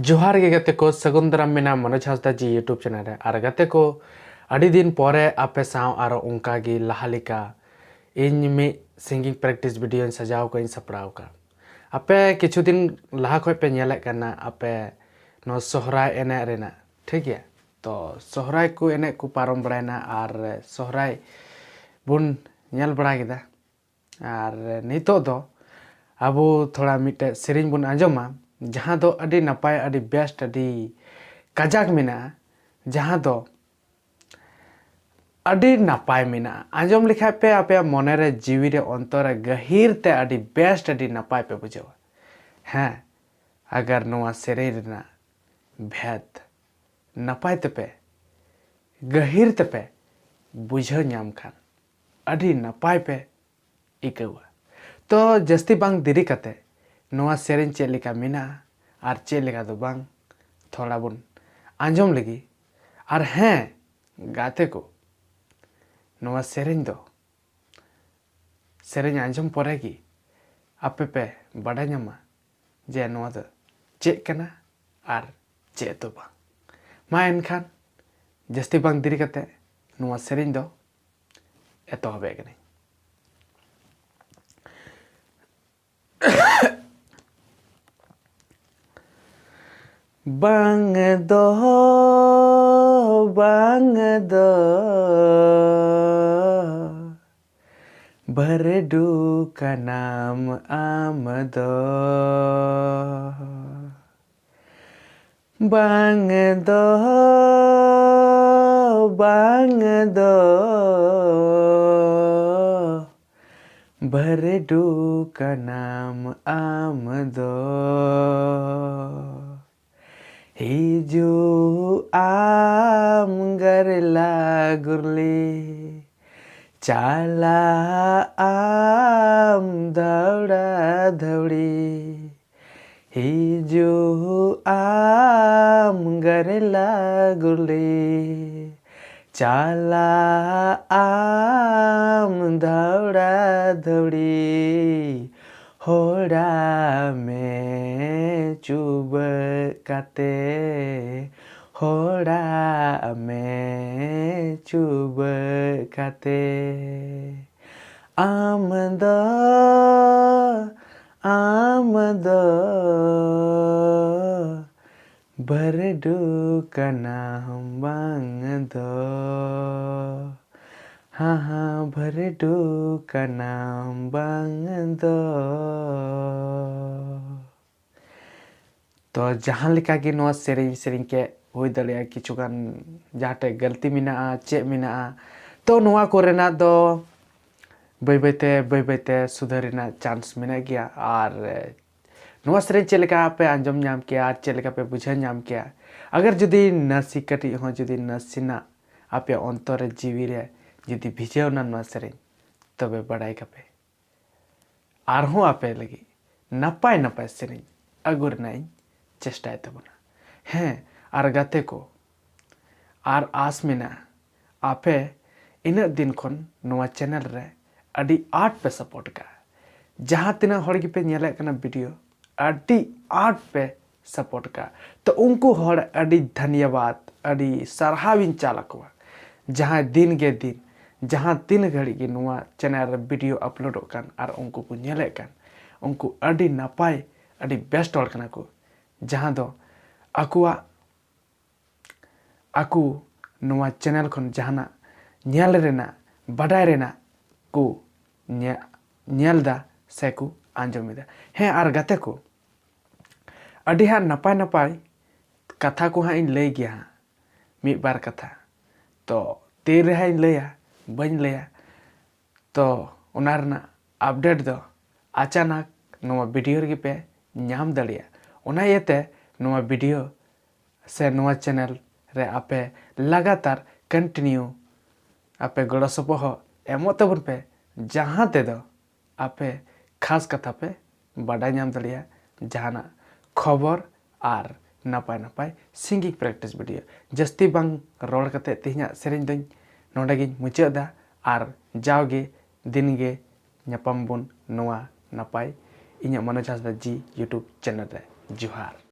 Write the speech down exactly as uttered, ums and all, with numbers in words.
ᱡᱚᱦᱟᱨ ᱜᱮ ᱜᱟᱛᱮ ᱠᱚ, ᱥᱟᱹᱜᱩᱱ ᱫᱟᱨᱟᱢ ᱢᱮᱱᱟᱜᱼᱟ ᱢᱚᱱᱳᱡᱽ ᱦᱟᱸᱥᱫᱟ ᱡᱤ YouTube ᱪᱮᱱᱮᱞ ᱨᱮ᱾ ᱟᱨ ᱜᱟᱛᱮ ᱠᱚ, ᱟᱹᱰᱤ ᱫᱤᱱ ᱯᱚᱨᱮ ᱟᱯᱮ ᱥᱟᱶ ᱟᱨᱚ ᱚᱱᱠᱟ ᱜᱮ ᱞᱟᱦᱟ ᱞᱮᱠᱟ ᱤᱧ ᱢᱤᱫ ᱥᱤᱝᱜᱤᱝ ᱯᱨᱮᱠᱴᱤᱥ ᱵᱷᱤᱰᱤᱭᱳᱧ ᱥᱟᱡᱟᱣ ᱠᱟᱜ ᱤᱧ ᱥᱟᱯᱲᱟᱣ ᱠᱟᱜ᱾ ᱟᱯᱮ ᱠᱤᱪᱷᱩ ᱫᱤᱱ ᱞᱟᱦᱟ ᱠᱷᱚᱱ ᱯᱮ ᱧᱮᱞᱮᱫ ᱠᱟᱱᱟ ᱟᱯᱮ ᱱᱚᱣᱟ ᱥᱚᱦᱨᱟᱭ ᱮᱱᱮᱡ ᱨᱮᱱᱟᱜ, ᱴᱷᱤᱠ ᱜᱮᱭᱟ? ᱛᱚ ᱥᱚᱦᱨᱟᱭ ᱠᱚ ᱮᱱᱮᱡ ᱠᱚ ᱯᱟᱨᱚᱢ ᱵᱟᱲᱟᱭᱮᱱᱟ ᱟᱨ ᱥᱚᱦᱨᱟᱭ ᱵᱚᱱ ᱧᱮᱞ ᱵᱟᱲᱟ ᱠᱮᱫᱟ᱾ ᱟᱨ ᱱᱤᱛᱚᱜ ᱫᱚ ᱟᱵᱚ ᱛᱷᱚᱲᱟ ᱢᱤᱫᱴᱮᱡ ᱥᱮᱨᱮᱧ ᱵᱚᱱ ᱟᱸᱡᱚᱢᱟ, ᱡᱟᱦᱟᱸ ᱫᱚ ᱟᱹᱰᱤ ᱱᱟᱯᱟᱭ, ᱟᱹᱰᱤ ᱵᱮᱥᱴ, ᱟᱹᱰᱤ ᱠᱟᱡᱟᱠ ᱢᱮᱱᱟᱜᱼᱟ, ᱡᱟᱦᱟᱸ ᱫᱚ ᱟᱹᱰᱤ ᱱᱟᱯᱟᱭ ᱢᱮᱱᱟᱜᱼᱟ᱾ ᱟᱸᱡᱚᱢ ᱞᱮᱠᱷᱟᱡ ᱯᱮ ᱟᱯᱮᱭᱟᱜ ᱢᱚᱱᱮ ᱨᱮ, ᱡᱤᱣᱤ ᱨᱮ, ᱚᱱᱛᱚᱨ ᱨᱮ ᱜᱟᱹᱦᱤᱨ ᱛᱮ ᱟᱹᱰᱤ ᱵᱮᱥᱴ, ᱟᱹᱰᱤ ᱱᱟᱯᱟᱭ ᱯᱮ ᱵᱩᱡᱷᱟᱹᱣᱟ᱾ ᱦᱮᱸ, ᱟᱜᱟᱨ ᱱᱚᱣᱟ ᱥᱮᱨᱮᱧ ᱨᱮᱱᱟᱜ ᱵᱷᱮᱫ ᱱᱟᱯᱟᱭ ᱛᱮᱯᱮ, ᱜᱟᱹᱦᱤᱨ ᱛᱮᱯᱮ ᱵᱩᱡᱷᱟᱹᱣ ᱧᱟᱢ ᱠᱷᱟᱱ, ᱟᱹᱰᱤ ᱱᱟᱯᱟᱭ ᱯᱮ ᱟᱹᱭᱠᱟᱹᱣᱟ᱾ ᱛᱚ ᱡᱟᱹᱥᱛᱤ ᱵᱟᱝ ᱫᱮᱨᱤ ᱠᱟᱛᱮ ᱱᱚᱣᱟ ᱥᱮᱨᱮᱧ ᱪᱮᱫ ᱞᱮᱠᱟ ᱢᱮᱱᱟᱜᱼᱟ ᱟᱨ ᱪᱮᱫ ᱞᱮᱠᱟ ᱫᱚ ᱵᱟᱝ, ᱛᱷᱚᱲᱟ ᱵᱚᱱ ᱟᱸᱡᱚᱢ ᱞᱮᱜᱮ᱾ ᱟᱨ ᱦᱮᱸ ᱜᱟᱛᱮ ᱠᱚ, ᱱᱚᱣᱟ ᱥᱮᱨᱮᱧ ᱫᱚ ᱥᱮᱨᱮᱧ ᱟᱸᱡᱚᱢ ᱯᱚᱨᱮ ᱜᱮ ᱟᱯᱮ ᱯᱮ ᱵᱟᱰᱟᱭ ᱧᱟᱢᱟ ᱡᱮ ᱱᱚᱣᱟ ᱫᱚ ᱪᱮᱫ ᱠᱟᱱᱟ ᱟᱨ ᱪᱮᱫ ᱫᱚ ᱵᱟᱝ᱾ ᱢᱟ ᱮᱱᱠᱷᱟᱱ ᱡᱟᱹᱥᱛᱤ ᱵᱟᱝ ᱫᱮᱨᱤ ᱠᱟᱛᱮ ᱱᱚᱣᱟ ᱥᱮᱨᱮᱧ ᱫᱚ ᱮᱛᱚᱦᱚᱵᱮᱫ ᱠᱟᱹᱱᱟᱹᱧ᱾ ᱵᱟᱝ ᱫᱚ, ᱵᱟᱝ ᱫᱚ, ᱵᱷᱟᱹᱨᱰᱩ ᱠᱟᱱᱟᱢ ᱟᱢ ᱫᱚ᱾ ᱵᱟᱝ ᱫᱚ, ᱵᱟᱝ ᱫᱚ, ᱵᱷᱟᱹᱨᱰᱩ ᱠᱟᱱᱟᱢ ᱟᱢ ᱫᱚ᱾ ᱦᱤᱡᱩᱜ ᱟᱢ ᱜᱟᱨᱞᱟ ᱜᱩᱨᱞᱤ, ᱪᱟᱞᱟᱜ ᱟᱢ ᱫᱷᱟᱣᱲᱟ ᱫᱷᱟᱣᱲᱤ᱾ ᱦᱤᱡᱩᱜ ᱟᱢ ᱜᱟᱨᱞᱟ ᱜᱩᱨᱞᱤ, ᱪᱟᱞᱟᱜ ᱟᱢ ᱫᱷᱟᱣᱲᱟ ᱫᱷᱟᱣᱲᱤ᱾ ᱦᱚᱲᱟ ᱢᱮ ᱪᱩᱵᱟᱹᱜ ᱠᱟᱛᱮ, ᱦᱚᱲᱟᱜ ᱢᱮ ᱪᱩᱵᱟᱹᱜ ᱠᱟᱛᱮ᱾ ᱟᱢ ᱫᱚ, ᱟᱢ ᱫᱚ ᱵᱷᱟᱹᱨᱰᱩ ᱠᱟᱱᱟᱢ ᱵᱟᱝ ᱫᱚ, ᱦᱟᱦᱟ ᱵᱷᱟᱹᱨᱰᱩ ᱠᱟᱱᱟᱢ ᱵᱟᱝ ᱫᱚ᱾ ᱛᱚ ᱡᱟᱦᱟᱸ ᱞᱮᱠᱟ ᱜᱮ ᱱᱚᱣᱟ ᱥᱮᱨᱮᱧ ᱥᱮᱨᱮᱧ ᱠᱮᱫ, ᱦᱩᱭ ᱫᱟᱲᱮᱭᱟᱜᱼᱟ ᱠᱤᱪᱷᱩᱜᱟᱱ ᱡᱟᱦᱟᱸ ᱴᱷᱮᱡ ᱜᱟᱹᱞᱛᱤ ᱢᱮᱱᱟᱜᱼᱟ, ᱪᱮᱫ ᱢᱮᱱᱟᱜᱼᱟ, ᱛᱚ ᱱᱚᱣᱟ ᱠᱚᱨᱮᱱᱟᱜ ᱫᱚ ᱵᱟᱹᱭ ᱵᱟᱹᱭ ᱛᱮ ᱵᱟᱹᱭ ᱵᱟᱹᱭ ᱛᱮ ᱥᱩᱫᱷᱟᱹᱨ ᱨᱮᱱᱟᱜ ᱪᱟᱱᱥ ᱢᱮᱱᱟᱜ ᱜᱮᱭᱟ᱾ ᱟᱨ ᱱᱚᱣᱟ ᱥᱮᱨᱮᱧ ᱪᱮᱫ ᱞᱮᱠᱟ ᱯᱮ ᱟᱸᱡᱚᱢ ᱧᱟᱢ ᱠᱮᱭᱟ ᱟᱨ ᱪᱮᱫ ᱞᱮᱠᱟ ᱯᱮ ᱵᱩᱡᱷᱟᱹᱣ ᱧᱟᱢ ᱠᱮᱭᱟ, ᱟᱜᱟᱨ ᱡᱩᱫᱤ ᱱᱟᱥᱮ ᱠᱟᱹᱴᱤᱡ ᱦᱚᱸ ᱡᱩᱫᱤ ᱱᱟᱥᱮᱱᱟᱜ ᱟᱯᱮᱭᱟᱜ ᱚᱱᱛᱚᱨ ᱨᱮ ᱡᱤᱣᱤ ᱨᱮ ᱡᱩᱫᱤ ᱵᱷᱤᱡᱟᱹᱣ ᱮᱱᱟ ᱱᱚᱣᱟ ᱥᱮᱨᱮᱧ, ᱛᱚᱵᱮ ᱵᱟᱲᱟᱭ ᱠᱟᱯᱮ ᱟᱨᱦᱚᱸ ᱟᱯᱮ ᱞᱟᱹᱜᱤᱫ ᱱᱟᱯᱟᱭ ᱱᱟᱯᱟᱭ ᱥᱮᱨᱮᱧ ᱟᱹᱜᱩ ᱨᱮᱱᱟᱜ ᱤᱧ ᱪᱮᱥᱴᱟᱭ ᱛᱟᱵᱚᱱᱟ᱾ ᱦᱮᱸ, ᱟᱨ ᱜᱟᱛᱮ ᱠᱚ, ᱟᱨ ᱟᱥ ᱢᱮᱱᱟᱜᱼᱟ ᱟᱯᱮ ᱤᱱᱟᱹᱜ ᱫᱤᱱ ᱠᱷᱚᱱ ᱱᱚᱣᱟ ᱪᱮᱱᱮᱞ ᱨᱮ ᱟᱹᱰᱤ ᱟᱸᱴ ᱯᱮ ᱥᱟᱯᱳᱨᱴ ᱠᱟᱜᱼᱟ᱾ ᱡᱟᱦᱟᱸ ᱛᱤᱱᱟᱹᱜ ᱦᱚᱲ ᱜᱮᱯᱮ ᱧᱮᱞᱮᱫ ᱠᱟᱱᱟ ᱵᱷᱤᱰᱤᱭᱳ, ᱟᱹᱰᱤ ᱟᱸᱴ ᱯᱮ ᱥᱟᱯᱳᱨᱴ ᱠᱟᱜᱼᱟ᱾ ᱛᱚ ᱩᱱᱠᱩ ᱦᱚᱲ ᱟᱹᱰᱤ ᱫᱷᱟᱱᱭᱟᱵᱟᱫ, ᱟᱹᱰᱤ ᱥᱟᱨᱦᱟᱣ ᱤᱧ ᱪᱟᱞ ᱟᱠᱚᱣᱟ, ᱡᱟᱦᱟᱸᱭ ᱫᱤᱱ ᱜᱮ ᱫᱤᱱ, ᱡᱟᱦᱟᱸ ᱛᱤᱱ ᱜᱷᱟᱹᱲᱤᱡ ᱜᱮ ᱱᱚᱣᱟ ᱪᱮᱱᱮᱞ ᱨᱮ ᱵᱷᱤᱰᱤᱭᱳ ᱟᱯᱞᱳᱰᱚᱜ ᱠᱟᱱ ᱟᱨ ᱩᱱᱠᱩ ᱠᱚ ᱧᱮᱞᱮᱫ ᱠᱟᱱ, ᱩᱱᱠᱩ ᱟᱹᱰᱤ ᱱᱟᱯᱟᱭ, ᱟᱹᱰᱤ ᱵᱮᱥᱴ ᱦᱚᱲ ᱠᱟᱱᱟ ᱠᱚ, ᱡᱟᱦᱟᱸ ᱫᱚ ᱟᱠᱚᱣᱟᱜ, ᱟᱠᱚ ᱱᱚᱣᱟ ᱪᱮᱱᱮᱞ ᱠᱷᱚᱱ ᱡᱟᱦᱟᱱᱟᱜ ᱧᱮᱞ ᱨᱮᱱᱟᱜ, ᱵᱟᱰᱟᱭ ᱨᱮᱱᱟᱜ ᱠᱚ ᱧᱮ-, ᱧᱮᱞ ᱫᱟ ᱥᱮ ᱠᱚ ᱟᱸᱡᱚᱢ ᱮᱫᱟ᱾ ᱦᱮᱸ, ᱟᱨ ᱜᱟᱛᱮ ᱠᱚ, ᱟᱹᱰᱤ ᱦᱟᱸᱜ ᱱᱟᱯᱟᱭ ᱱᱟᱯᱟᱭ ᱠᱟᱛᱷᱟ ᱠᱚ ᱦᱟᱸᱜ ᱤᱧ ᱞᱟᱹᱭ ᱜᱮᱭᱟ ᱦᱟᱸᱜ, ᱢᱤᱫ ᱵᱟᱨ ᱠᱟᱛᱷᱟ᱾ ᱛᱚ ᱛᱤᱱ ᱨᱮ ᱦᱟᱸᱜ ᱤᱧ ᱞᱟᱹᱭᱟ, ᱵᱟᱹᱧ ᱞᱟᱹᱭᱟ, ᱛᱚ ᱚᱱᱟ ᱨᱮᱱᱟᱜ ᱟᱯᱰᱮᱴ ᱫᱚ ᱟᱪᱟᱱᱟᱠ ᱱᱚᱣᱟ ᱵᱷᱤᱰᱤᱭᱳ ᱨᱮᱜᱮ ᱯᱮ ᱧᱟᱢ ᱫᱟᱲᱮᱭᱟᱜᱼᱟ᱾ ᱚᱱᱟ ᱤᱭᱟᱹᱛᱮ ᱱᱚᱣᱟ ᱵᱷᱤᱰᱤᱭᱳ ᱥᱮ ᱱᱚᱣᱟ ᱪᱮᱱᱮᱞ ᱨᱮ ᱟᱯᱮ ᱞᱟᱜᱟᱛᱟᱨ ᱠᱚᱱᱴᱤᱱᱤᱭᱩ ᱟᱯᱮ ᱜᱚᱲᱚ ᱥᱚᱯᱚᱦᱚᱫ ᱮᱢᱚᱜ ᱛᱟᱵᱚᱱ ᱯᱮ, ᱡᱟᱦᱟᱸ ᱛᱮᱫᱚ ᱟᱯᱮ ᱠᱷᱟᱥ ᱠᱟᱛᱷᱟ ᱯᱮ ᱵᱟᱰᱟᱭ ᱧᱟᱢ ᱫᱟᱲᱮᱭᱟᱜᱼᱟ, ᱡᱟᱦᱟᱱᱟᱜ ᱠᱷᱚᱵᱚᱨ ᱟᱨ ᱱᱟᱯᱟᱭ ᱱᱟᱯᱟᱭ ᱥᱤᱝᱜᱤᱝ ᱯᱨᱮᱠᱴᱤᱥ ᱵᱷᱤᱰᱤᱭᱳ᱾ ᱡᱟᱹᱥᱛᱤ ᱵᱟᱝ ᱨᱚᱲ ᱠᱟᱛᱮ ᱛᱮᱦᱮᱧᱟᱜ ᱥᱮᱨᱮᱧ ᱫᱚᱧ ᱱᱚᱰᱮ ᱜᱤᱧ ᱢᱩᱪᱟᱹᱫ ᱮᱫᱟ᱾ ᱟᱨ ᱡᱟᱣᱜᱮ ᱫᱤᱱ ᱜᱮ ᱧᱟᱯᱟᱢ ᱵᱚᱱ ᱱᱚᱣᱟ ᱱᱟᱯᱟᱭ ᱤᱧᱟᱹᱜ ᱢᱚᱱᱳᱡᱽ ᱦᱟᱸᱥᱫᱟ ᱡᱤ YouTube ᱪᱮᱱᱮᱞ ᱨᱮ᱾ ᱡᱚᱦᱟᱨ᱾